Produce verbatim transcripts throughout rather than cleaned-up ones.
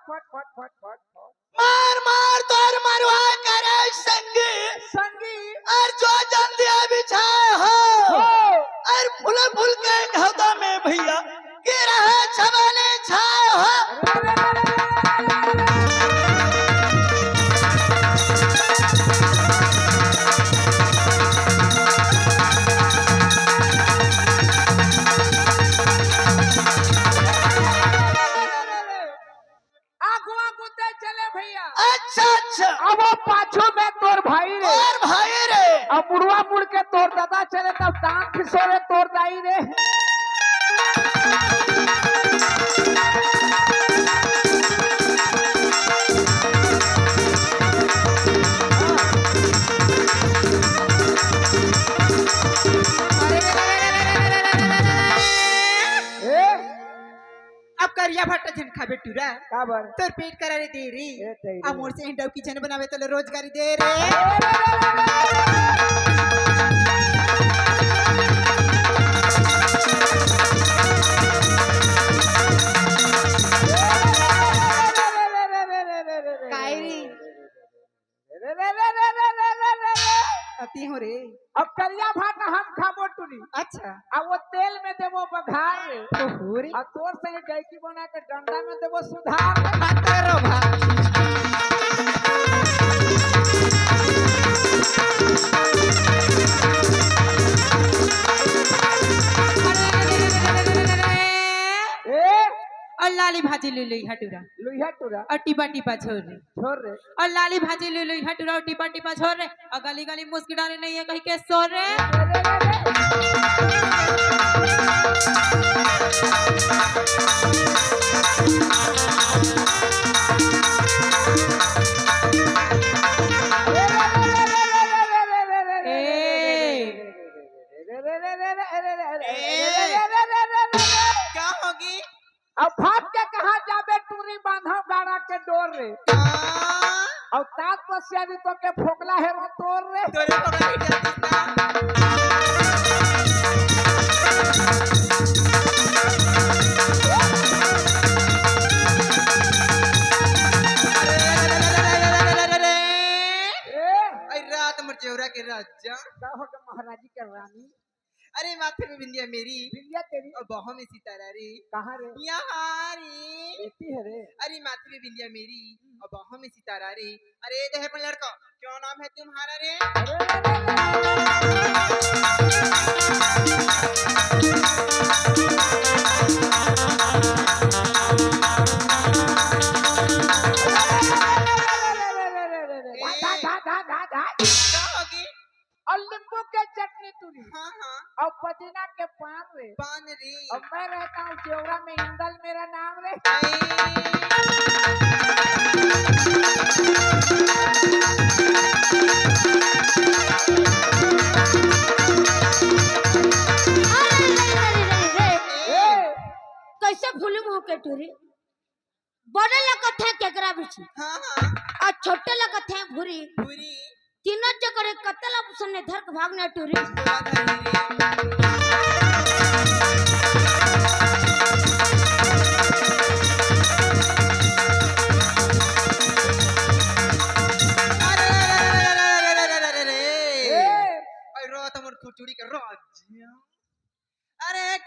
फट, फट, फट, फट। मार, मार, तोर मरवा करे संगी। संगी। अरे जो जल्दी आ बिछाए हो। हो। अरे फूल फूल के घौदा में भैया, गिरा है छवाले छाए हो। आगू आगू ते चले भैया। अच्छा, अच्छा। अब वो पाछू में तोर भाई रे। तोर भाई रे। अब मुड़वा मुड़ के तोर दादा चले, तब दांत खिसोरे तोर दाई रे। ए? अब करिया भट्टा झन खाबे टूरा। काबर? तोर पेट करा रे दे रे। ए, दे रे। अब मोर से हिंडव की झन बनावे, तोला रोजगारी दे रे। काय रे? रे, रे, रे, रे। अति हो रे। अब करिया भात हम खाबो टूरी। अच्छा। अब वो तेल में देबो बघार रे। तो हो रे। और तोर से ही गैकी बना के डंडा में देबो सुधार रे। बात करो भाई। ए? और लाली भाजी ले ले हटूरा। लुइहा टूरा। और टिपा टिपा छोर रे। छोर रे। और लाली भाजी लुई लुई हटुरा टिपा टिपा छोर रे। और गली गली मुस्की डाले नहीं है कहीं के शोर रे। ए। ए। क्या होगी? अब भाग के कहाँ जाबे टूरी, बांधव गाड़ा के डोर रे। हाँ। और तात पसिया भी तो के फोकला है वो तोर रे। तोरे फोकला है क्या दिखता? अरे, अरे, अरे, अरे, अरे, अरे, अरे, अरे। ए? अरे रात मर जेवरा के राजा। का हो के महाराजी के रानी? अरे माथे में बिंदिया मेरी, बिंदिया तेरी। और बाहों में सितारा रे। कहाँ रे? यहाँ रे। बेटी है रे। अरे माथे में बिंदिया मेरी और बाहों में सितारा रे। अरे दहेज में लड़का, क्या नाम है तुम्हारा रे? अरे, अरे, अरे, अरे। ए, धा, धा, धा, धा, धा। क्या होगी? और नींबू के चटनी टूरी। हाँ, हाँ। और पुदीना के पान रे। पान रे। और मैं रहता हूँ जेवरा में, इंदल मेरा नाम रे। अरे, अरे, अरे, अरे, अरे। ए। कैसे भूलूं हो के टूरी? बड़े ला कथे केकरा बिछी। हाँ, हाँ। अउ छोटे ला कथे भूरी। भूरी। तीनों जगह रे कतला पुसने धर के भागने टूरी। अरे, अरे, अरे, अरे, अरे, अरे, अरे, अरे। ए। अरे, रात हमर खुचड़ी के राज। अरे एक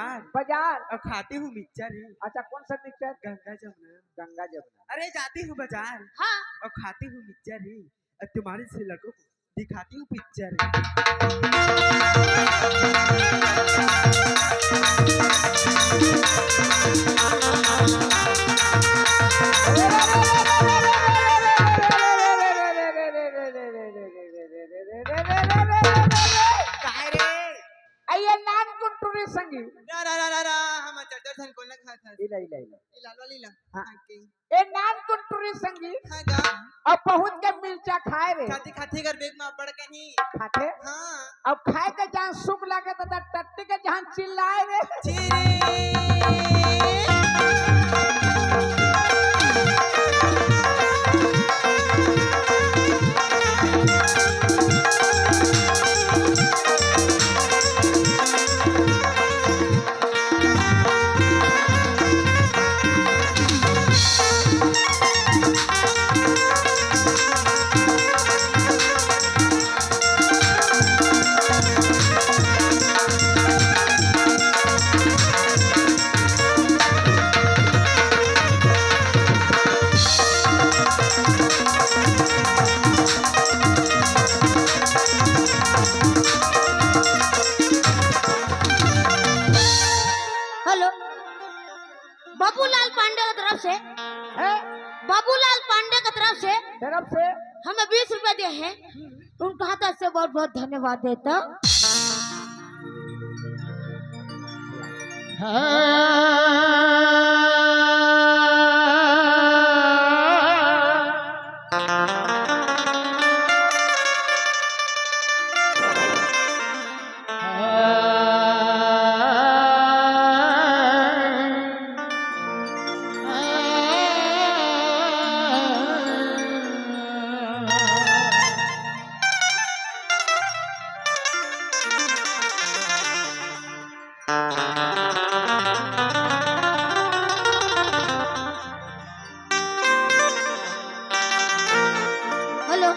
बाजार। बाजार। और खाती हूँ मिक्सचर ही। अच्छा, कौन सा मिक्सचर? गंगा जमुना। गंगा जमुना। अरे, जाती हूँ बाजार। हाँ। और खाती हूँ मिक्सचर ही। और तुम्हारे से लड़कों को दिखाती हूँ पिक्चर। काय रे? अइया नान कुन टूरी संगी। रा, रा, रा, रा, रा, हम चर्चा धन कोन लगा था। इला, इला, इला। इला, लो, लीला। हाँ। हाँ, के। ए नान कुन टूरी संगी। हाँ गा। अब बहुत के मिर्चा खाए रे। खाती खाती कर बेग में अब्बड़ कनी। खाते? हाँ। अब खाए के जहाँ सुख लागे तो टट्टी के जहाँ चिल्लाए रे। चिरी। हेलो, बाबूलाल पांडे की तरफ से, हैं? बाबूलाल पांडे की तरफ से तरफ से? हमें बीस रुपए दिए हैं, उनका हाथ से बहुत बहुत धन्यवाद देता। हेलो,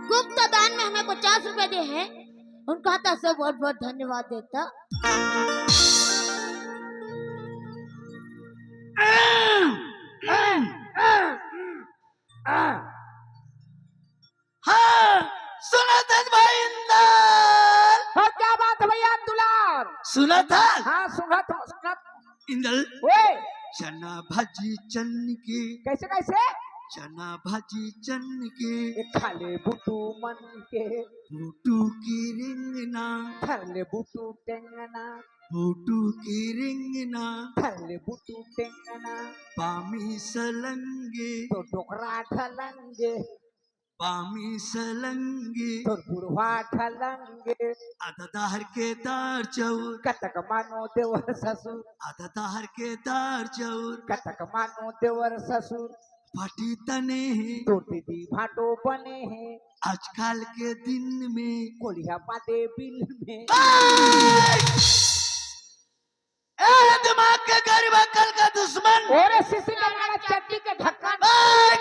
गुप्त दान में हमें पचास रुपए दिए हैं, उनका हाथ से बहुत बहुत धन्यवाद देता। हाँ, सुनत हस भाई इंदल। हाँ, क्या बात है भैया दुलार। सुनत हस? हाँ, सुनत हूँ, सुनत हूँ। इंदल। ओए। चना भाजी चन के। कैसे, कैसे? चना भाजी चन के। ए, खा ले बुटू मन के। बुटू की रिंगना। धर ले बुटू टेंगना। बुटू की रिंगना। धर ले बुटू टेंगना। पामी सलंगे। तो डोकरा ढलंगे। पामी सलंगे। तोर बुढ़वा ढलंगे। आधा दाहर के दार चाउर। कतक मानो देवर ससुर। आधा दाहर के दार चाउर। कतक मानो देवर ससुर। फाटी तने हे। तोर दीदी भाटो बने हे। आजकल के दिन में। कोलिहा पादे बिल में। ए! ए, दिमाग के गरीब अकल का दुश्मन। ओरे सिसी के मारा चड्डी के ढक्कन। ए,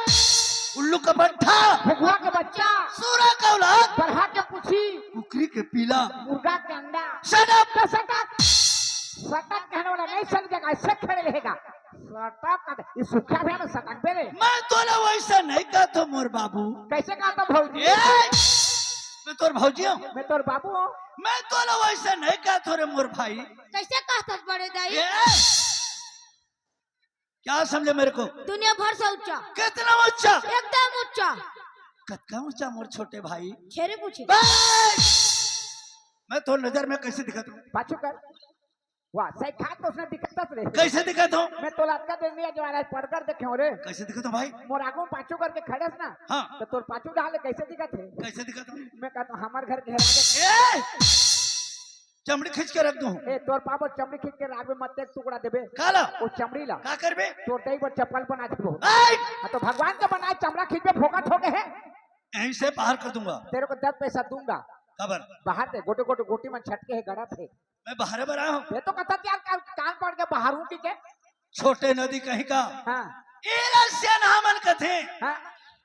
उल्लू का पट्ठा। भुगवा के बच्चा। सूरा का औलाद। बरहा के पूछी। कुकरी के पीला। मुर्गा के अंडा। Shut up। तो सटक। सटक कहने वाला नहीं समझेगा, ऐसे खड़े रहेगा। सटक, ये सूखा भी है ना, सटक बे रे। मैं तोला वैसा नहीं कहत हों मोर बाबू। कैसे कहत हों भौजी? ए, मैं तोर भौजी हूँ। मैं तोर बाबू हूँ। मैं तोला वैसा नहीं कहत हों रे मोर भाई। कैसे कहत हस बड़े दाई? ए, क्या समझे मेरे को? दुनिया भर से ऊंचा। कितना ऊंचा? एकदम ऊंचा। कतका ऊंचा मोर छोटे भाई? छेरे पूछे। बस! मैं तोर नजर में कैसे दिखत हूँ? पाछू कर। वाह, सही खात तो उसने दिखत रहे। कैसे दिखत हूँ? मैं तोला अतका देर नहीं, जो आज पड़कर देखे हूँ रे। कैसे दिखत हूँ भाई? मोर आगू पाछू करके खड़े हस ना। हाँ। तो तोर पाछू डाले कैसे दिखत हे? कैसे दिखत हूँ? मैं कहता हूँ, हमार घर घेरा दे। ए! चमड़ी खींच के रख दूँ। ए, तोर पापा चमड़ी खींच के राख में मत एक टुकड़ा देबे। काला? वो चमड़ी ला। का करबे? तोर दई बर चप्पल बना देबो। आई! हाँ, तो भगवान के बनाए चमड़ा खींचबे, फोकट हो गए है। यहीं से बाहर कर दूंगा। तेरे को दस पैसा दूंगा। काबर? बाहर दे, गोटे गोटे गोटी मन छटके है, गड़त है। मैं बाहर बर आया हूँ। ये तो कहता यार, कान, कान पड़ के बाहर हूँ, ठीक है? छोटे नदी कहीं का। हाँ। एला सियान हमन कथे। हाँ।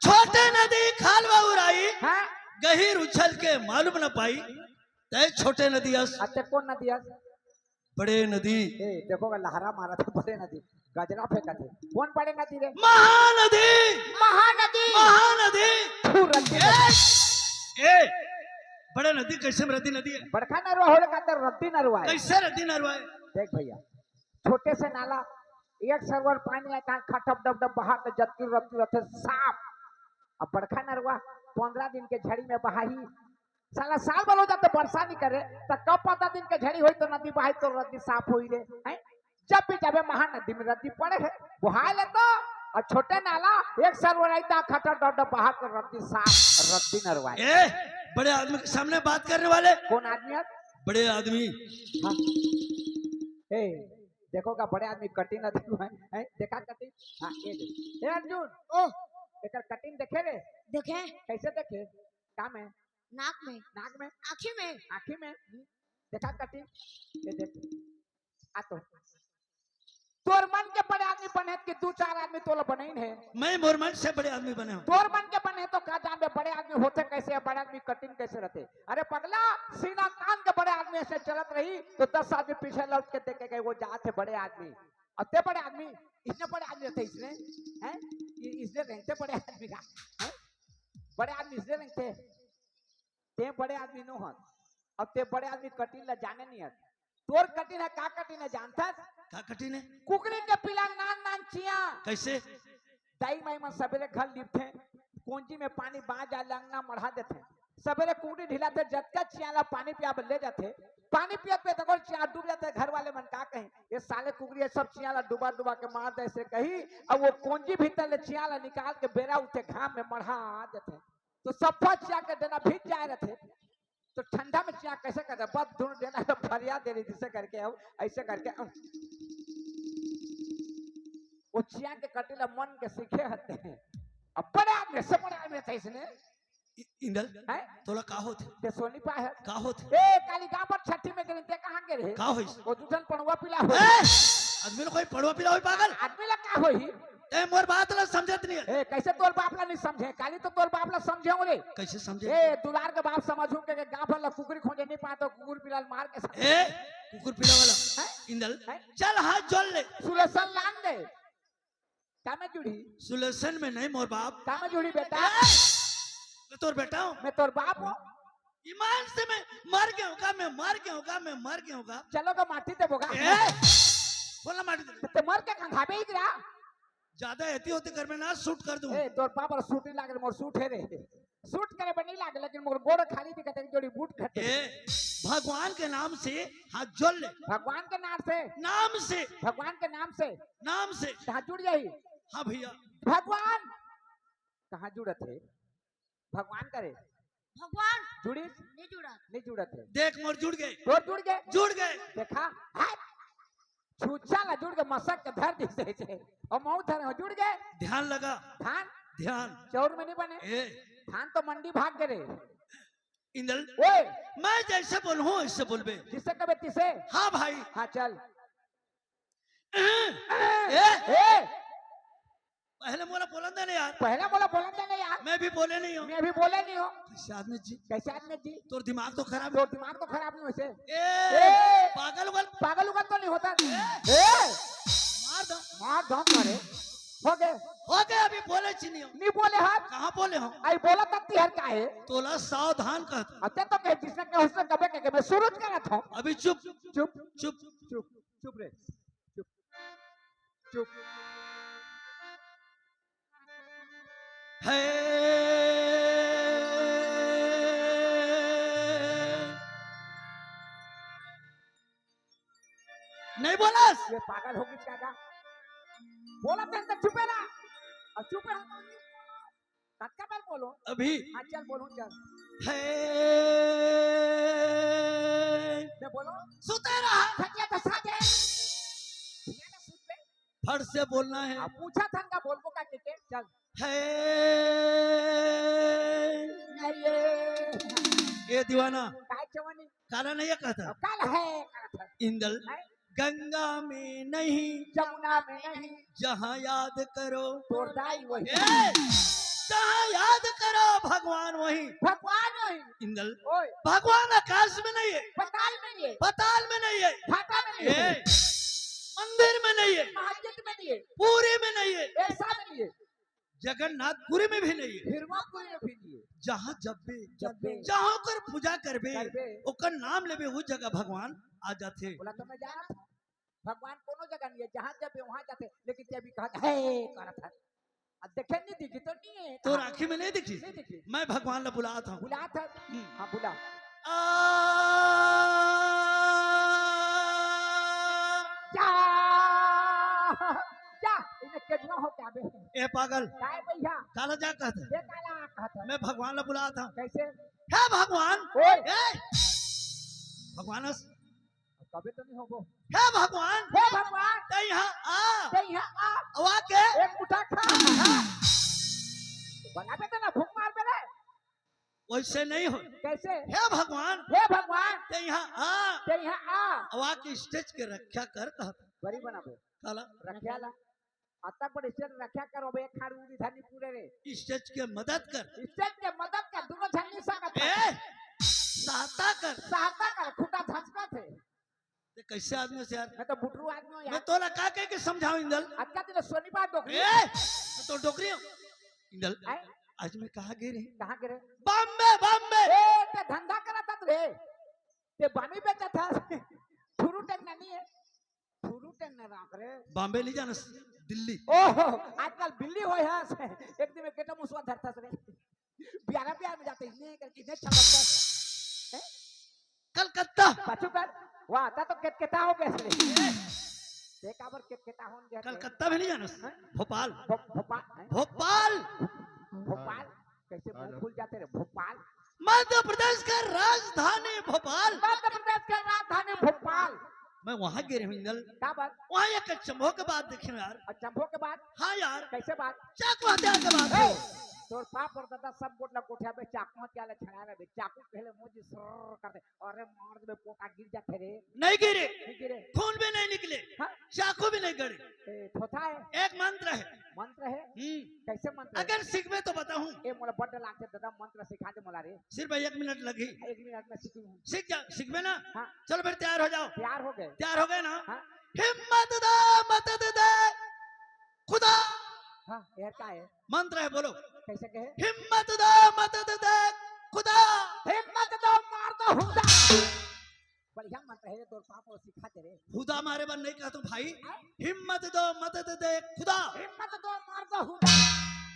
छोटे नदी खाल मा उराई। हाँ। गहिर उछल के मालूम न पाई। तय छोटे नदी अस। अते कौन नदी अस? बड़े नदी। ए, देखो गा, लहरा मारा था बड़े नदी। गजरा फेंका थे। कौन बड़े नदी रे? महानदी। महानदी। महानदी। तू रद्दी ए, नदी। ए, बड़े नदी कैसे में रद्दी नदी है? बड़का नरवा होले का तो रद्दी नरवा है। कैसे रद्दी नरवा है? देख भैया, छोटे से नाला, एक सरवर पानी आए, कहाँ खटप डब डब बहा के जतकी रत्ती रहते साफ। अब बड़का नरवा पंद्रह दिन के झड़ी में बहाही, साला साल भर हो जाते बरसा नहीं करे, तो कब पंद्रह दिन के झड़ी होई तो नदी बहाई तो रद्दी साफ होई रे, हैं? जब भी जाबे महानदी में रद्दी पड़े है, बहाए ले तो। और छोटे नाला एक सरवर आई ता खटप डब डब बहा के रद्दी साफ, रद्दी नरवा है। ए, बड़े आदमी के सामने बात करने वाले। कौन आदमी है? बड़े आदमी। हाँ। ए, देखो का बड़े आदमी कटिंग आदमी है, हैं? देखा कटिंग? हाँ, ये दे। ए अर्जुन, ओ, एकर कटिंग देखे रे? देखे। कैसे देखे? का में? नाक में। नाक में? आँखी में। आँखी में? देखा कटिंग? ये देख। आ तो। तोर मन के बड़े आदमी बने कि दू चार आदमी तोला बनइन हे? मैं मोर मन से बड़े आदमी बने हूँ। तोर मन के बने तो का जानबे बड़े आदमी होते कैसे, बड़े आदमी कटिंग कैसे रहते? अरे पगला, सीना तान के बड़े आदमी ऐसे चलत रही तो दस आदमी पीछे लौट के देखे गए, वो जात है बड़े आदमी। अब ते बड़े आदमी, इसने बड़े आदमी रहते इसने, हैं? इ-, इसने रहते बड़े आदमी का, हैं? बड़े आदमी इसने रहते। ते बड़े आदमी नो हन। अब ते बड़े आदमी कटिंग ला जाने नहीं हन। तोर कटिंग है, का कटिंग है जानथस? का कटिंग है? कुकरी के पीला नान नान चिया। कैसे? दाई माई मन सबेरे घर लिपथे, कोंजी में पानी बांच जाए, अंगना मढ़ा देथे। सबेरे कुकरी ढिलाथे, जतका चिया ला पानी पिया बर ले जाथे। पानी पियत पियत अगर चिया डूब जाथे, घर वाले मन का कही, ये साले कुकरी ये सब चिया ला डुबा डुबा के मार दे, ऐसे कही। अब वो कोंजी भीतर ले चिया ला निकाल के बेरा उठे, घाम में मढ़ा देथे। तो सफा चिया के डेना भीज जाए रहथे, तो ठंडा में चिया कैसे करथे? बस दोनों डेना ला फरिया दे रही, जिसे करके अब ऐसे करके अब वो चिया के कटिंग ला मन के सीखे हते हैं। अब बड़े आदमी से बड़े आदमी थे इसने। इ-, इंदल, हैं? तोला का होथे? ते सोनी पा है। का होथे? ए, काली गांव पर छठी में गेलिन, ते कहाँ गे रहे? का होइस? वो दू ठन पड़वा पीला हो। ए! आदमी ला कोई पड़वा पीला होई पागल? आदमी ला का होई? ते मोर बात ला समझत नहीं है। ए, कैसे तोर बाप ला नहीं समझे? काली तो तोर बाप ला समझे हो रे। कैसे समझे? ए, दुलार के बाप समझू के, के गांव भर ला कुकरी खोजे नहीं पाए तो कुकुर पीला ला मार के समझे। ए, कुकुर पीला वाला। हैं? इंदल, हैं? चल हाथ जोड़ ले। सुलेसन लान दे। का में जुड़ी? सुलेसन में नहीं मोर बाप। का में जुड़ी बेटा? ए, मैं तोर बेटा हूँ। मैं तोर बाप हूँ। ईमान से मैं मर गया हूँ का? मैं मर गया हूँ का? मैं मर गया हूँ का? चलो का माटी दे बोगा। ए, बोला माटी दे। ते मर के खंगाबे ही गिरा। ज्यादा एती होती घर में ना सूट कर दूं। ए, तोर बाप ला सूट नहीं लागे, मोर सूट हे रे। सूट करे बर नहीं लागे, लेकिन मोर गोड़ खाली दिखत हे, जोड़ी बूट खटे। ए, भगवान के नाम से हाथ जोड़ ले। भगवान के नाम से? नाम से। भगवान के नाम से? नाम से। हाथ जुड़ जाही। हाँ भैया। भगवान कहाँ जुड़त हे? भगवान करे। भगवान जुड़िस? नहीं जुड़त। नहीं जुड़त हे। देख मोर जुड़ गए। तोर जुड़ गए? जुड़ गए। देखा? हाय। छुच्छा ला जुड़ के मसक के धर दिस हे। अउ मऊ धर हो जुड़ गए। ध्यान लगा। धान? ध्यान। चाउर में नहीं बने। ए। धान तो मंडी भाग गए रे। इंदल। ओए। मैं जैसे बोलूं वैसे बोलबे। जिसे कबे तिसे? हाँ भाई। हाँ चल। ए, ए, ए, पहले मोला बोलन दे ना यार। पहले मोला बोलन दे ना यार। मैं भी बोले नहीं हूँ। मैं भी बोले नहीं हूँ। कैसे आदमी जी? कैसे आदमी जी? तोर दिमाग तो खराब है। तोर दिमाग तो खराब नहीं वैसे। ए, ए, पागल उगल। पागल उगल तो नहीं होता। ए, ए, मार दो। मार दो करे। हो गए। हो गए, अभी बोले ची नहीं हो। नहीं बोले हर। कहाँ बोले हो? आई बोला तब तिहर का है? तोला सावधान कहत। अच्छा तो कहे जिसने कहा उसने कबे के, के मैं शुरू करत हूँ। अभी चुप। चुप। चुप। चुप। चुप रे। चुप। चुप। है। नहीं बोलस। ये पागल होगी क्या? बोला तेरे तो चुपे रहा। अब चुपे हो तो नहीं बोलो। कतका बार बोलो? अभी। हाँ, चल बोलूं, चल। है। मैं बोलो। सुते रहा। खटिया धसा दे। खटिया ना सुत बे। फट से बोलना है। अब पूछा था ना, बोलबो का के, के? चल। है। नहीं ये। ये दीवाना। काय जवानी? काला नहीं है कहता। अब काला है, कहता। इंदल। है? गंगा में नहीं, जमुना में नहीं, जहाँ याद करो। तोर दाई वही। ए, जहाँ याद करो भगवान वहीं। भगवान वही। इंदल, ओए। भगवान आकाश में नहीं है। पताल में नहीं है। पताल में नहीं है। भाटा में नहीं है। ए, मंदिर में नहीं है। मस्जिद में नहीं है। पूरी में नहीं है। ऐसा नहीं है। जगन्नाथपुरी में भी नहीं है। हिरवापुरी में भी नहीं है। जहाँ जब्बे, जब्बे। जहाँ ओकर पूजा करबे, करबे। ओकर नाम लेबे, वो जगह भगवान आ जाथे। बोला तो मैं जानत हूँ, भगवान कोनो जगह नहीं है, जहाँ जब्बे वहाँ जाथे, लेकिन ते अभी कहा है करत है। अब देखे नहीं दिखी तो नहीं है। तोर आँखी में नहीं दिखी? नहीं दिखी। मैं भगवान ला बुलात हूँ। बुलात है? हम्म। हाँ, बुला। आ। जा, जा, इन्हें केजुआ हो क्या बे? ए पागल। काय भैया? काला जा कहत है? ये काला कहत है? मैं भगवान ला बुलात हूँ। कैसे? हे भगवान। ओए। ए! भगवान अस-, कबे तो नहीं होबो। हे भगवान। हे भगवान। ते यहाँ आ। ते यहाँ आ। अउ आके एक मुठा खा। हाँ। तो बना बे तो ना भूख मार बे रे। वैसे नहीं हो। कैसे? हे भगवान। हे भगवान। ते यहाँ आ। ते यहाँ आ। अउ आके stage के रक्षा कर कहत। बड़ी बनाबो। काला। रक्षा ला। अब तक बड़े stage रक्षा करो बे, खाड़ उड़ी धनी पूरे रे। Stage के मदद कर। Stage के मदद कर, दोनों झन नहीं सकत। ए, सहायता कर। सहायता कर, खुटा धसका थे। ते कैसे आदमी हो यार? मैं तो बुटरू आदमी हूँ यार। मैं तोला का कह के समझाऊं इंदल? अच्छा तेरे सोनी बात डोकरी। ए, मैं तो डोकरी हूँ। इंदल, आए? आज मैं कहाँ गिरे? कहाँ गिरे? बॉम्बे, बॉम्बे। ए, ते धंधा करा था तू रे। ते बामी बेचा था। ठुरू टंग नहीं है। ठुरू टंग ना राख रे। बॉम्बे नहीं जाना, दिल्ली। ओहो, आजकल बिल्ली होय हस। एक दिन में केटा मुसवा धरता रे। बियारा बियार में जाते इतने करके इतने छलकता। हैं? कलकत्ता। पाछू कर। वाह, ता तो केतकेता हो गए रे। ते काबर केतकेता होन गया? कलकत्ता भी नहीं जाना। हैं? भोपाल। भो-, भोपाल, हैं? भोपाल। भोपाल। कैसे मुंह फूल जाते रे? भोपाल। मध्य प्रदेश का राजधानी भोपाल। मध्य प्रदेश का राजधानी भोपाल। मैं वहां गिरे हूँ इंदल। का बात? वहां एक अचंभो के बात देखे यार। अचंभो के बात? हाँ यार। कैसे बात? चाकू हथियार के बात ए, है। तोर बाप अउ दादा सब गोठ ला गोठिया बे, चाकू हथियार ला छड़ा रहे बे, चाकू कहले मुझे सर्र कर दे, अरे मार दे बे, पोटा गिर जाथे रे। नहीं गिरे। नहीं गिरे। खून भी नहीं निकले। हाँ? चाकू भी नहीं गड़े। ए, थोथा है। एक मंत्र है। मंत्र है? हम्म। कैसे मंत्र है? अगर सीखबे तो बताऊं। ए, मोला बड्ड लागथे दादा, मंत्र सिखा दे मोला रे। सिर्फ एक मिनट लगी। एक मिनट में सीखूं। सीख जा, सीखबे ना? हाँ। चलो फिर तैयार हो जाओ। तैयार हो गए। तैयार हो गए ना? हाँ। हिम्मत दा मदद दे खुदा। हाँ, यार का है? मंत्र है, बोलो। कैसे कहे? हिम्मत दा मदद दे खुदा। हिम्मत दो मार दो हुदा। बढ़िया मंत्र हे, तोर पाप वो सिखा दे रे। खुदा मारे बर नहीं कहता भाई, हाँ? हिम्मत दो, मदद दे खुदा। हिम्मत दो, मार दो हुदा।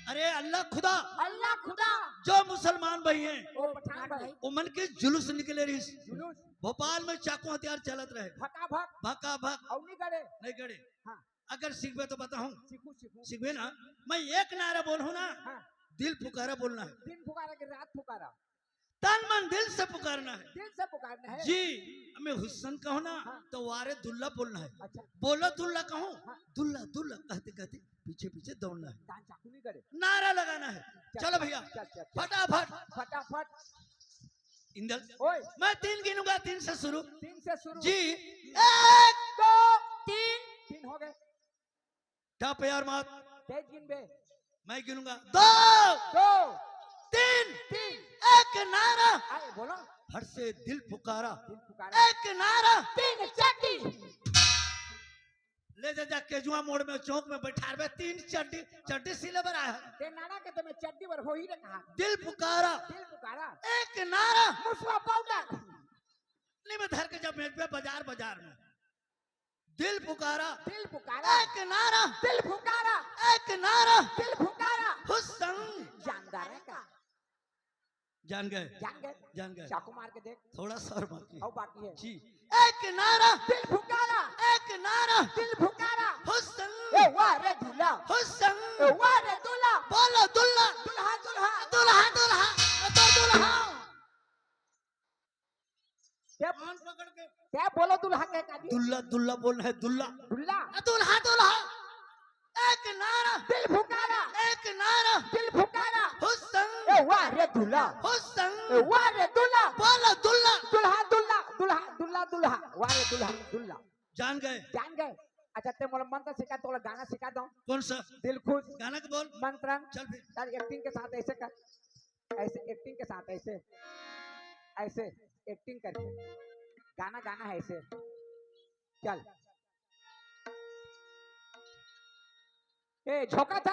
अरे अल्लाह खुदा। अल्लाह खुदा। जो मुसलमान भाई हैं, वो पठान भाई। वो मन के जुलूस निकले रहिस। जुलूस। भोपाल में चाकू हथियार चलत रहे। भका भक। भका भक। और नहीं गड़े। नहीं गड़े। हाँ। अगर सीखबे तो बताऊं। सीखू, सीखू। सीखबे ना, मैं एक नारा बोलूं ना, हाँ। दिल पुकारा बोलना है। दिन पुकारा के रात पुकारा। तन मन दिल से पुकारना है। दिल से पुकारना है। जी, हमें हुस्न कहो ना, हाँ। तो वारे दुल्ला बोलना है। अच्छा। बोलो दुल्ला कहो, हाँ। दुल्ला, दुल्ला कहते कहते पीछे पीछे दौड़ना है। दान चाकू नहीं करे। नारा लगाना है। चल, चलो चल, भैया, चल, चल, चल। फटाफट। फटाफट। इंदल, ओए। मैं तीन गिनूंगा, तीन से शुरू। तीन से शुरू। जी। एक, दो, तीन। तीन हो गए। टप यार मात। तेज गिन बे। मैं गिनूंगा। दो। दो। तीन। तीन। एक नारा। आए, बोलो। फट से दिल पुकारा। दिल पुकारा। एक नारा। तीन चड्डी। ले जा, जा केजुआ मोड़ में चौक में बैठार बे, तीन चड्डी, चड्डी सिले बर आया है। ते नाना के तो मैं चड्डी बर हो ही रे कहा। दिल पुकारा। दिल पुकारा। एक नारा। मुसवा पाउडर। नहीं, मैं धर के जब बेचबे बाजार, बाजार में। दिल पुकारा। दिल पुकारा। एक नारा। दिल पुकारा। एक नारा। दिल पुकारा। हुस्न। जानदार है का? जान गए? जान गए? जान गए। चाकू मार के देख। थोड़ा सा और बाकी है। और बाकी है। जी। एक नारा। दिल पुकारा। एक नारा। दिल पुकारा। हुस्न। ए वाह रे दूल्हा। हुस्न। ए वाह रे दूल्हा। बोलो दुल्ला। दुल्हा, दुल्हा। दुल्हा, दुल्हा। तो दुल्हा। क्या? कान पकड़ के। क्या बोलो दुल्हा के काजी? दुल्ला, दुल्ला बोल रहे, दुल्ला। दुल्ला? आ, दुल्हा, दुल्हा। एक नारा। दिल पुकारा। एक नारा। दिल पुकारा। हुस्न। ए वाह रे दूल्हा। हुस्न। ए वाह रे दूल्हा। बोलो दुल्ला। दुल्हा, दुल्ला, दुल्हा, दुल्हा, दुल्हा। वाह रे दूल्हा, दुल्ला। जान गए? जान गए। अच्छा, ते मोला मंत्र सिखा, तोला गाना सिखा दो। कौन सा? दिल खुश। गाना के बोल। मंत्र। चल फिर। सर, एक्टिंग के साथ ऐसे कर, ऐसे एक्टिंग के साथ ऐसे, ऐसे एक्टिंग करके गाना गाना है ऐसे। चल। ए, झोंका था।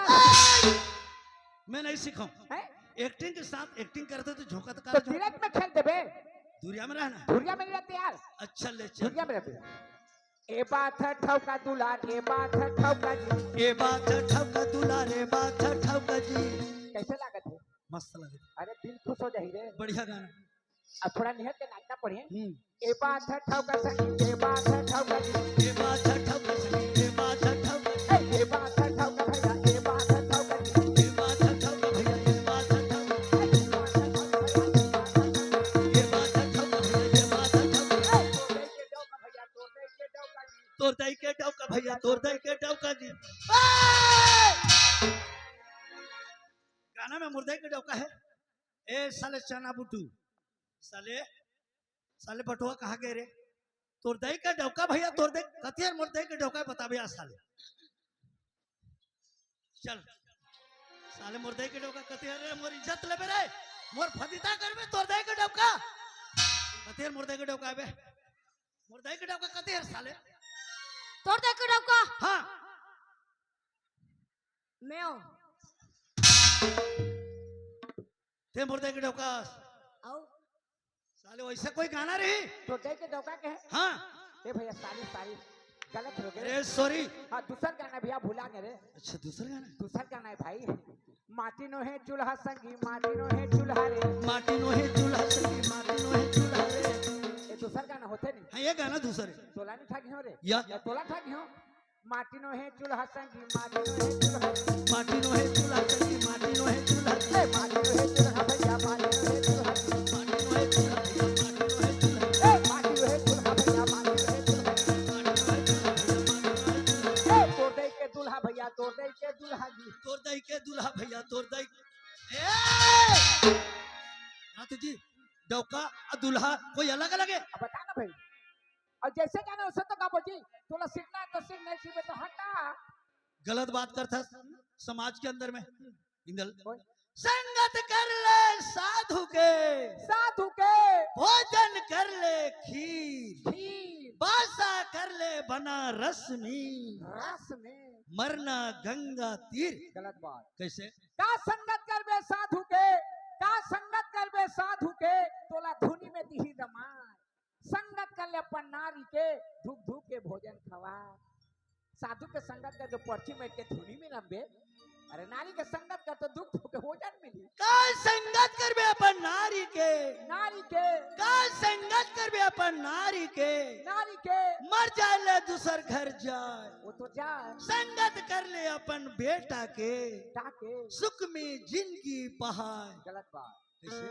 मैं नहीं सीखा हूँ। हैं? एक्टिंग के साथ एक्टिंग करते तो झोंका तो तो कर। तिरक में खेल देबे। दुरिया में रहना। दुरिया में रहते यार। अच्छा ले चल। दुरिया में रहते। ए बात है ठौका दुलार, ए बात है ठौका जी। ए बात है ठौका दुलार, ए बात है ठौका जी। कैसे लागत है? मस्त लगे। अरे दिल खुश हो जाही रे। बढ़िया गाना। अब थोड़ा निहर के नाचना पड़े। हम्म। ए बात है ठौका सखी, ए बात है ठौका जी। ए बात है ठौका सखी, ए बात है ठौका जी। ए, ए बात है ठौका भैया, ए बात है ठौका जी। ए बात है ठौका भैया, ए बात है ठौका। ए, ए बात है ठौका भैया, ए बात है ठौका। ए बात है ठौका भैया, ए बात है ठौका। ए, तोर दई के डौका भैया, तोर दई के डौका जी। तोर दई के डौका भैया, तोर दई के डौका जी। ए! गाना में मोर दई के डौका है। ए साले चना बुड्डू, साले, साले बटुआ कहाँ गए रे? तोर दई के डौका भैया, तोर दई, कतियर मोर दई के डौका बता भैया साले। चल, साले मोर दई के डौका कतियर रे, मोर इज्जत लेबे रे, मोर फदिता करबे तोर दई के डौका। कतियर मोर दई के डौका बे, मोर दई के डौका कतियर साले। तोर दई के डौका? हाँ। मैं हूँ। ते मोर दई के डौका। आओ। साले वैसे कोई गाना रही? तोर दई के डौका के है? हाँ। ए भैया, सारी, सारी गलत हो गए। अरे सॉरी। हाँ, दूसर गाना भैया भुला गए रे। अच्छा, दूसर गाना? दूसर गाना है भाई। माटी नोहे चूल्हा संगी, माटी नोहे चूल्हा रे। माटी नोहे चूल्हा संगी, माटी नोहे चूल्हा रे। ये दूसर गाना होते नहीं। हाँ, ये गाना दूसर है। तोला नहीं ठाक हो रे। या। या तोला ठाक हो। माटी नोहे चूल्हा संगी, माटी नोहे चूल्हा रे। माटी नोहे चूल्हा संगी, माटी नोहे चूल्हा रे। ए, माटी नोहे चूल्हा भैया, माटी नोहे चूल्हा रे। माटी नोहे चूल्हा भैया, माटी नोहे चूल्हा रे। ए, माटी नोहे चूल्हा भैया, माटी नोहे चूल्हा रे। माटी नोहे चूल्हा भैया, माटी नोहे चूल्हा रे। ए, तोर दई के दूल्हा भैया, तोर दई के दूल्हा जी। तोर दई के दूल्हा भैया, तोर दई। ए! नाथ जी, डौका और दूल्हा कोई अलग अलग है? अब बता ना भाई। और जैसे जाने वैसे तो गाबो जी। तोला सीखना है तो सीख, नहीं सीखे तो हटा। गलत बात करता समाज के अंदर में। इंदल। ओए। संगत कर ले साधु के। साधु के। भोजन कर ले खीर। खीर। बासा कर ले बनारस में। रस में। मरना गंगा तीर। गलत बात। कैसे? का संगत करबे साधु के, का संगत करबे साधु के, तोला धुनी में दिही दमाय। संगत कर अपन नारी के धुक धुक के भोजन खवा। साधु के संगत कर जो पर्ची मेट के धुनी में नंबे। अरे नारी के संगत कर तो धुक धुक के भोजन मिली। का संगत करबे अपन नारी के? नारी के। का संगत करबे अपन नारी के? नारी के। मर जाए ले दूसर घर जाए। वो तो जाए। संगत कर ले अपन बेटा के। बेटा के। सुख में जिंदगी पहाए। गलत बात। कैसे?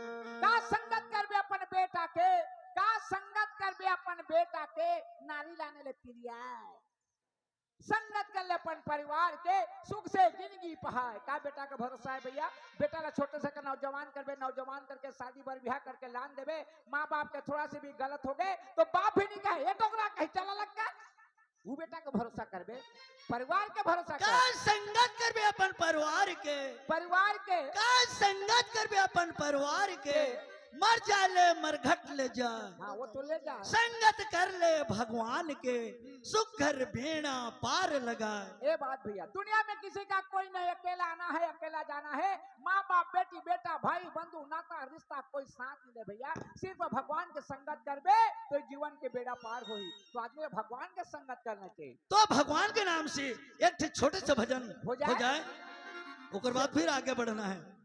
का संगत करबे अपन बेटा के, का संगत करबे अपन बेटा के, नारी लाने ले पिरिया। संगत कर ले अपन परिवार के, सुख से जिंदगी पहाए। का बेटा के भरोसा है भैया? बेटा ला छोटे से के नौजवान करबे, नौजवान करके शादी बर ब्याह करके लान देबे, माँ बाप के थोड़ा से भी गलत हो गए तो बाप भी नहीं कहे, "ये टोकरा कहीं चला लग का?" वो बेटा के भरोसा करबे, परिवार के भरोसा का कर। संगत करबे अपन परिवार के। परिवार के। का संगत करबे अपन परिवार के। के। मर जाए ले मरघट ले जाए। हाँ, वो तो ले जाए। संगत कर ले भगवान के, सुख घर बेड़ा पार लगाए। ये बात भैया, दुनिया में किसी का कोई नहीं, अकेला आना है, अकेला जाना है। माँ बाप, बेटी बेटा, भाई बंधु नाता रिश्ता कोई साथ नहीं दे भैया। सिर्फ भगवान के संगत करबे तो जीवन के बेड़ा पार होही। तो आदमी भगवान के संगत करना चाहिए। तो भगवान के नाम से एक ठे छोटे से भजन हो जाए। हो जाए, ओकर बाद फिर आगे बढ़ना है।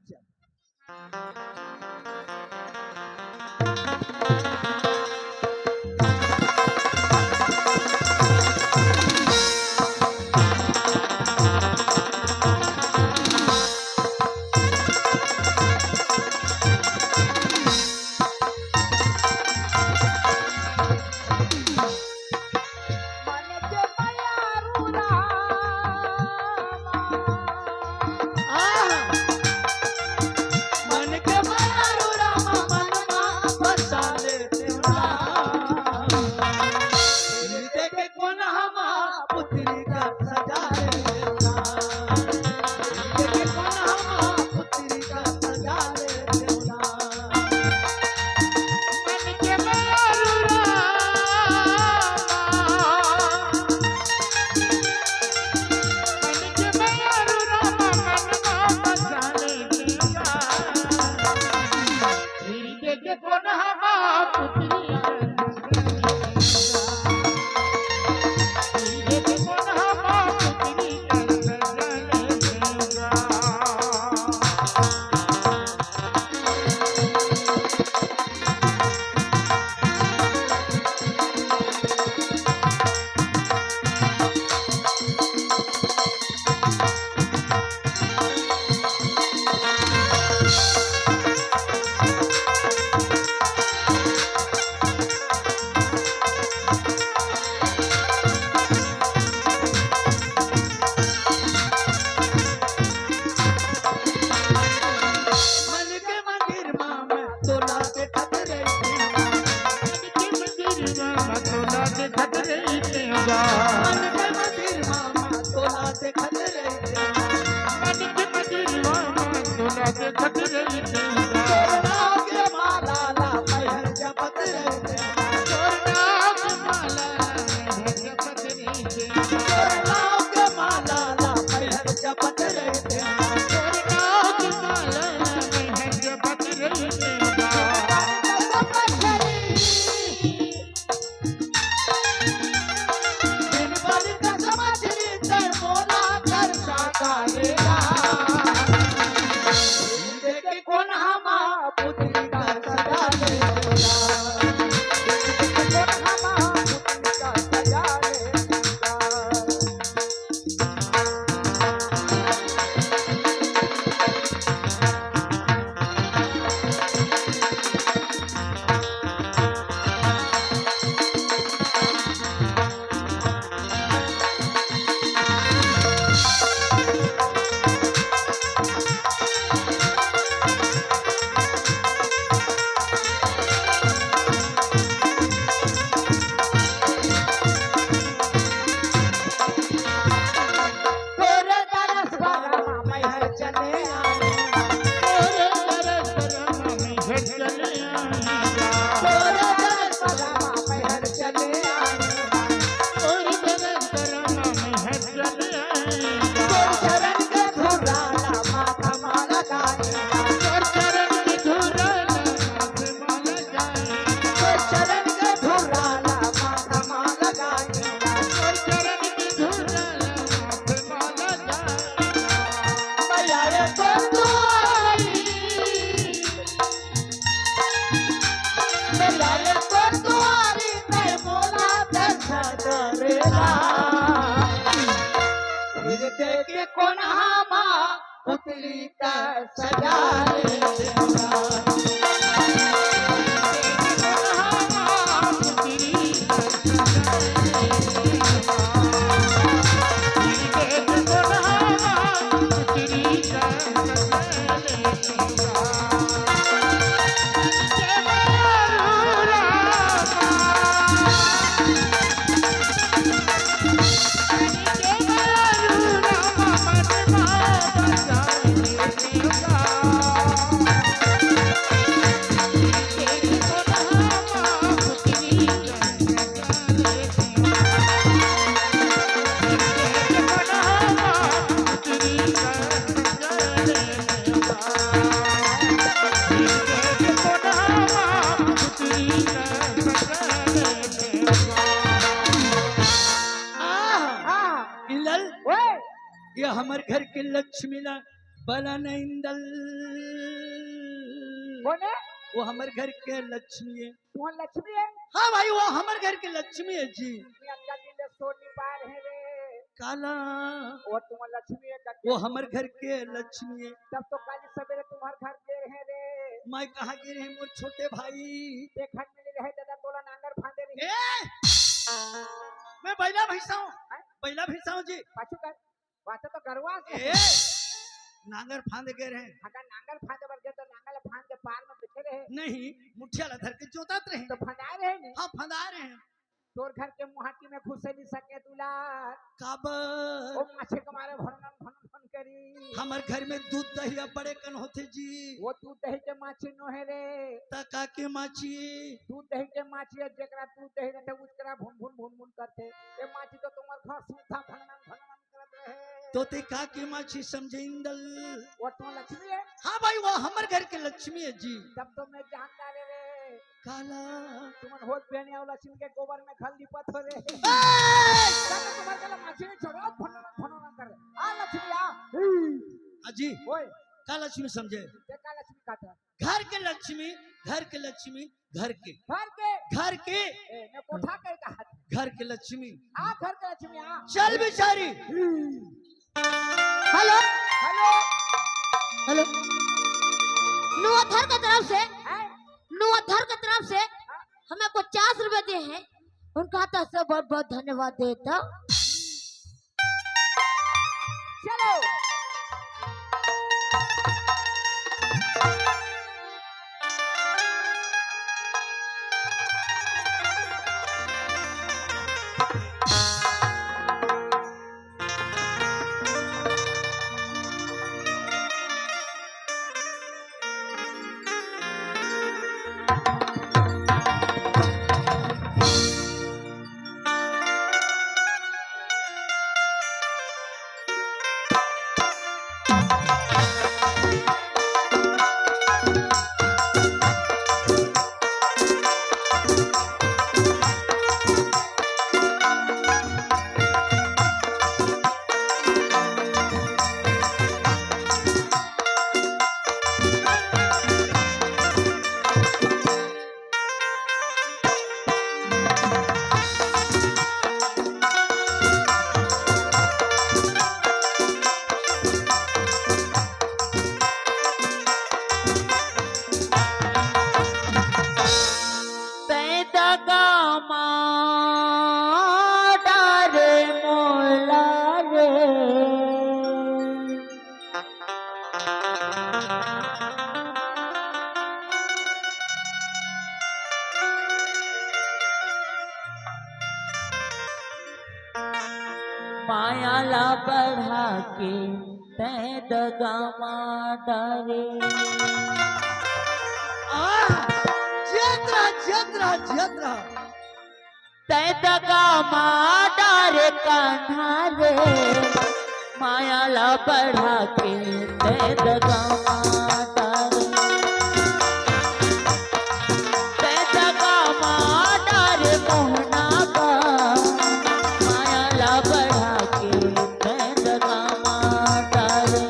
आह! आह! इंदल, ओए! ये हमर घर के लक्ष्मी ला बला न इंदल। कोन हे? वो हमर घर के लक्ष्मी हे। तुम्हार लक्ष्मी हे? हाँ भाई, वो हमर घर के लक्ष्मी हे जी। ये अतका दिन ले सोर नी पाय रहें रे। काला? वो तुम्हार लक्ष्मी हे का? वो हमर घर के लक्ष्मी हे। तब तो काली सबेरे तुम्हार घर गे रहें रे। मैं कहाँ गे रहें मोर छोटे भाई? देखन मिले रहे दादा, तोला नांगर फांदे रहे। ए! मैं बइला भइँसा हूँ। हैं? बइला भइँसा हूँ जी। पाछू कर। बात तो गरवा से। ए! नांगर फांदे गे रहें। अगर नांगर फांदे बर गे तो नांगर ला फांद के पार में बइठे रहे। नहीं, मुठिया ला धर के जोतात रहें। तो फंदाय रहें नी। हाँ, फंदाय रहें। तोर घर के मुहाटी में घुसे नी सके दुलार। काबर? ओ माछी के मारे भनन भनन भन करी। हमर घर में दूध दही अब्बड़े कन होथे जी। वो दूध दही के माछी नोहे रे। त का के माछी? दूध दही के माछी हे, जेकरा दूध दही रहिथे, उसकरा भुन भुन भुन भुन करथे। ये माछी तो तुम्हार घर सुद्धा भनन भनन करत रहे। तो ते का के माछी समझे इंदल? वो तो लक्ष्मी हे। हाँ भाई, वो हमर घर के लक्ष्मी हे जी। तब तो मैं जानता रे रे। काला? तुमन होत बेनिया वाला लक्ष्मी के गोबर में घर लिपत हो रे। ए! तब तो तुम्हार गला माछी नहीं छोड़ो, भनन भनन कर। आ लक्ष्मी आ। अजी, ओए। का लक्ष्मी समझे? ते का लक्ष्मी कहता? घर के लक्ष्मी, घर के लक्ष्मी, घर के। घर के। घर के। ए, मैं कोठा के कहा था। घर के लक्ष्मी। आ, घर के लक्ष्मी, आ। चल बिचारी। हेलो। हेलो। हेलो। नुआधर के तरफ से, हैं? नुआधर के तरफ से हाँ? हमें पचास रुपए दिए हैं, उनका हाथ से बहुत बहुत धन्यवाद देता। चलो। तैं दगा मा डारे मोला रे। माया ला बढ़ा के तैं दगा मा डारे। आह! जियत रहा, जियत रहा, जियत रहा। तैं दगा मा डारे कान्हा रे, माया ला बढ़ा के तैं दगा मा डारे। तैं दगा मा डारे मोहना बा, माया ला बढ़ा के तैं दगा मा डारे।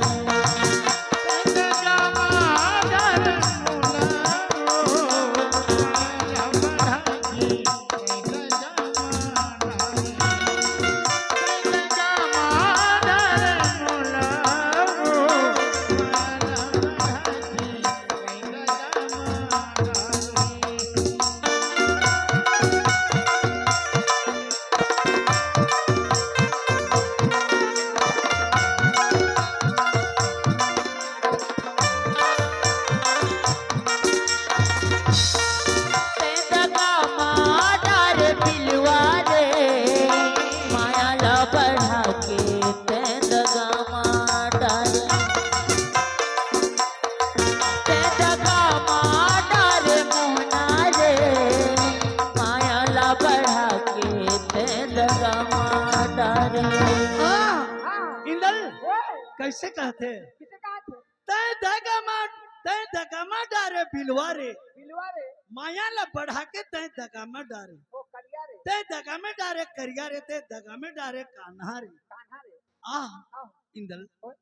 कइसे कहथे? किसे कहा थे? तैं दगा मा, तैं दगा मा डारे बिलवा रे। बिलवा रे। माया ला बढ़ा के तैं दगा मा डारे। ओ करिया रे। तैं दगा मा डारे करिया रे, तैं दगा मा डारे कान्हा रे। कान्हा रे। आह, आह। इंदल। ओए।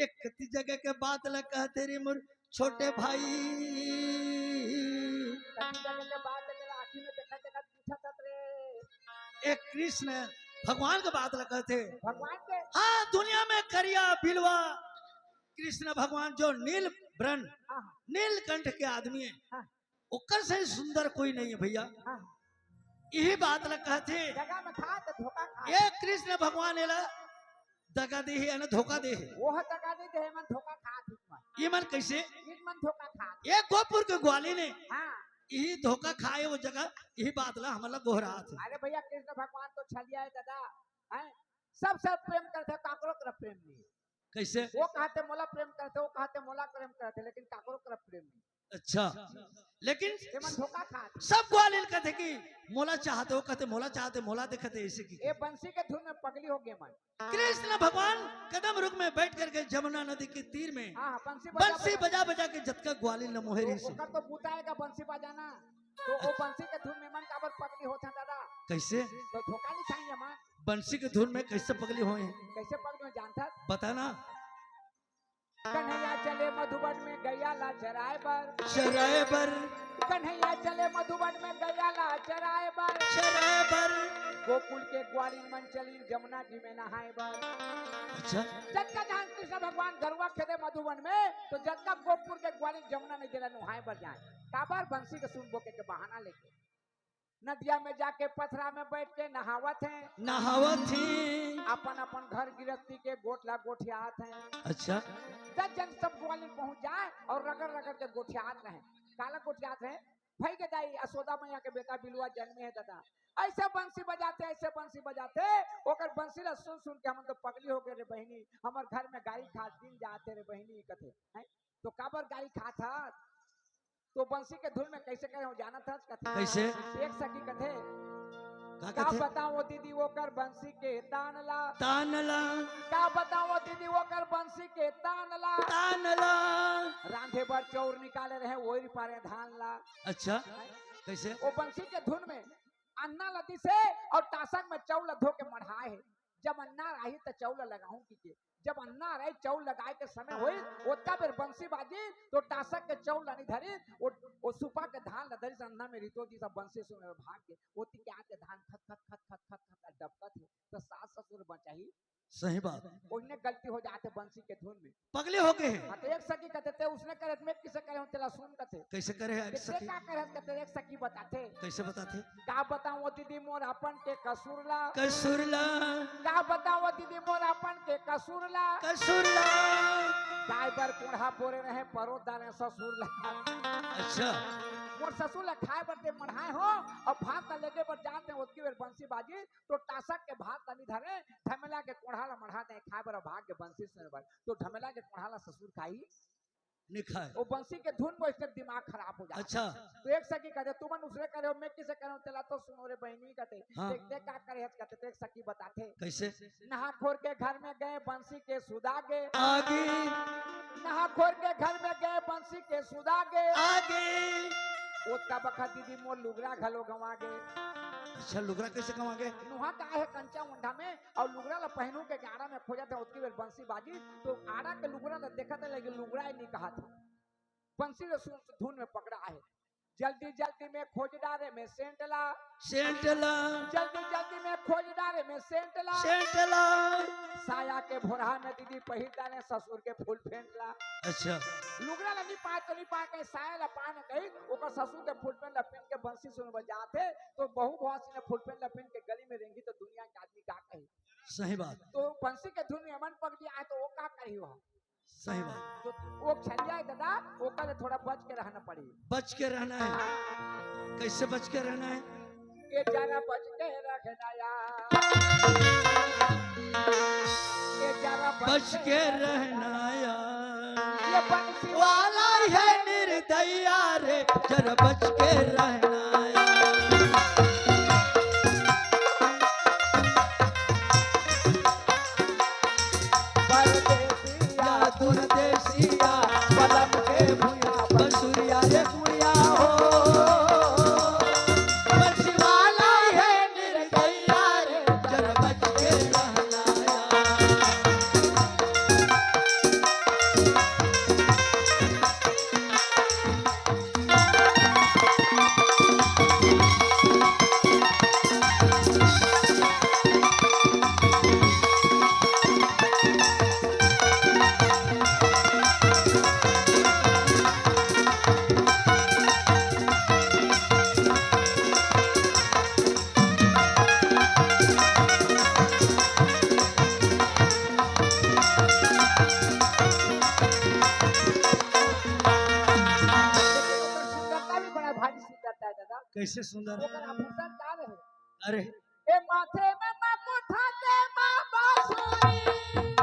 एक कति जगह के बात ला कहथे रे मोर छोटे भाई। कति जगह के बात ला आँखी में देखत देखत पूछत हस रे। एक कृष्ण भगवान के बात ला कहथे। भगवान के? हाँ, दुनिया में करिया बिलवा कृष्ण भगवान जो नील बरन, हाँ, हाँ। नीलकंठ के आदमी हे, हाँ। ओकर से सुंदर कोई नहीं हे भैया। हाँ। इही बात ला कहथे। दगा में खा त धोखा खा। ए कृष्ण भगवान एला दगा दे हे, यानी धोखा दे हे। वो ह दगा दे दे हे, मन धोखा खा ठीक मन। ये मन कइसे? ये मन धोखा खा। ए गोपुर के ग्वालिन हे। हाँ। इही धोखा खाए वो जगह, इही बात ला हमन ला गोहरात हे। अरे भैया, कृष्ण भगवान तो छलिया हे दादा, हैं? सब सब प्रेम करथे, काकरो तरफ प्रेम नहीं। कइसे? वो कहाथे मोला प्रेम करथे, वो कहाथे मोला प्रेम करथे, लेकिन काकरो तरफ प्रेम नहीं। अच्छा, लेकिन ये मन धोखा खात। सब ग्वालिन कथे कि मोला चाहथे, वो कथे मोला चाहथे, मोला देखथे, ऐसे कि ए बंसी के धुन में पगली हो गे मन। कृष्ण भगवान कदम रुख में बैठ करके जमुना नदी के तीर में हाँ, बंसी बजा बंसी बजा। बजा बजा के जतका ग्वालिन ल मोहे तो रहिस हे। ओकर तो बुता आय गा बंसी बजाना, तो वो बंसी के धुन में मन काबर पगली होथे दादा? कइसे? तो धोखा नहीं खाई हे मन। बंसी के धुन में कइसे पगली होय हे? कइसे पगली होय जानथस? बता ना। कन्हैया चले मधुबन में गैया ला चराए बर। चराए बर। कन्हैया चले मधुबन में गैया ला चराए बर। चराए बर। गोकुल के ग्वालिन मन चलिन जमुना जी में नहाए बर। अच्छा। जतका जहाँ कृष्ण भगवान गरुवा खेदे मधुबन में, तो जतका गोपुर के ग्वालिन जमुना नदी ला नहाए बर जाए। काबर बंसी के सुन बोके के बहाना लेके। नदिया में जाके पथरा में बैठ के नहावत हे। नहावत हे। अपन अपन घर गिरस्ती के गोठ ला गोठियात हे। अच्छा। दस झन सब ग्वालिन पहुंच जाए और रगड़ रगड़ के गोठियात रहे। काला गोठियात हे? भई के दाई यशोदा मैया के बेटा बिलवा जन्मे हे दादा। अइसे बंसी बजाथे, अइसे बंसी बजाथे, ओकर बंसी ला सुन सुन के हमन तो पगली हो गे रे बहिनी, हमर घर में गारी खात दिन जाथे रे बहिनी कथे। हैं? तो काबर गारी खात हस? तो बंसी के धुन में कइसे करे हों जानत हस कथे? कइसे? एक सखी कथे, का का कथे? बतावं दीदी ओकर बंसी के तान ला। तान ला। का बतावं दीदी ओकर बंसी के तान ला। तान ला। रांधे बर चौर निकाले रहे, ओइर पारे धान ला। अच्छा, कइसे? वो बंसी के धुन में अन्ना ला दिस हे और टासक में चौर ला धो के मढ़ाए हे। जब अन्ना आही त चौर ला लगाहूं कहिके। जब अन्ना रही चौर लगाए के समय होई, ओतका बेर बंसी बाजी तो टासक के चौर ला नहीं धरी, वो, वो सुपा के धान ला धरी, अन्ना में रितो जी सब बंसी सुने भाग के, ओती के आके धान खत खत खत खत खत खत डबकत हे, तो सास ससुर बचाही। सही बात। ओइने गलती हो जाथे बंसी के धुन में। पगली हो गे हे। हाँ, तो एक सखी कथे, "ते उसने करे, मैं किसे करे हूँ, तेला सुन," कथे। कइसे करे हे एक सखी? का करे कथे, एक सखी बताथे। कइसे बताथे? का बतावं दीदी मोर अपन के कसूर ला। कसूर ला। का बतावं दीदी मोर अपन के कसूर ला। कसूर ला। खाए बर कोढ़ा बोरे रहे, परोस डारे ससुर ला। अच्छा। मोर ससुर ला खाए बर ते मढ़ाए हों, और भात ला लेगे बर जात हे, ओतकी बेर बंसी बाजी, तो टासक के भात ला नहीं धरे, ढमेला के कोढ़ा ला मढ़ा दे, खाए बर भाग के बंसी सुने बर, तो ढमेला के कोढ़ा ला ससुर खाही? नहीं खाए। वो बंसी के धुन में इसके दिमाग खराब हो जाता। अच्छा। तो एक सखी कथे, "तुमन उसने करे हो, मैं किसे करे हूँ, तेला तो सुनो रे बहिनी," कथे। हाँ। देख, देख का करे हस कथे, तो एक सखी बताथे। कइसे? नहा खोर के घर में गए, बंसी के सुदा गे। आगे। नहा खोर के घर में गए, बंसी के सुदा गे। आगे। ओतका बखत दीदी मोर लुगरा घलो गंवा गे। अच्छा, लुगरा कइसे गंवा गे? नुहा का हे कंचा ओंढा में, और लुगरा ला पहनू के गाड़ा में खोजत हे, ओतकी बेर बंसी बाजी, तो आड़ा के लुगरा ला देखत हे, लेकिन लुगरा ही नहीं कहाथे। बंसी ला सुन धुन में पकड़ा हे। जल्दी जल्दी में खोज डारे में सेंट ला। सेंट ला। जल्दी जल्दी में खोज डारे में सेंट ला। सेंट ला। साया के भोरहा में दीदी पहिर डारे ससुर के फुल पैंट ला। अच्छा। लुगरा ला नहीं पाए तो नहीं पाए, कहीं साया ला पाए न कहीं, ओकर ससुर के फुल पैंट ला पहन के बंसी सुन बजात हे, तो बहू भवासी ने फुल पैंट ला पहन के गली में रेंगी तो दुनिया के आदमी का कही? सही बात। तो बंसी के धुन में मन पगली आए तो वो का करी हो? सही बात। तो वो छलिया हे दादा, ओकर ले थोड़ा बच के रहना पड़ी। बच के रहना हे। कइसे बच के रहना हे? ए जरा बच के रहना यार। ए जरा बच के रहना यार। ये बंसी वाला हे निर्दया रे, जरा बच के रहना यार। परदेसी बसुरिया रे गुड़िया हो, बंसीवाला है निर्दयिया रे, जरा बच के रहना यार। ओकर सुंदरता भी बड़ा भारी सुंदरता है दादा। कैसे सुंदर? ओकर आभूषण का रहे? अरे। ए माथे में मकुट दे बाबा सोनी।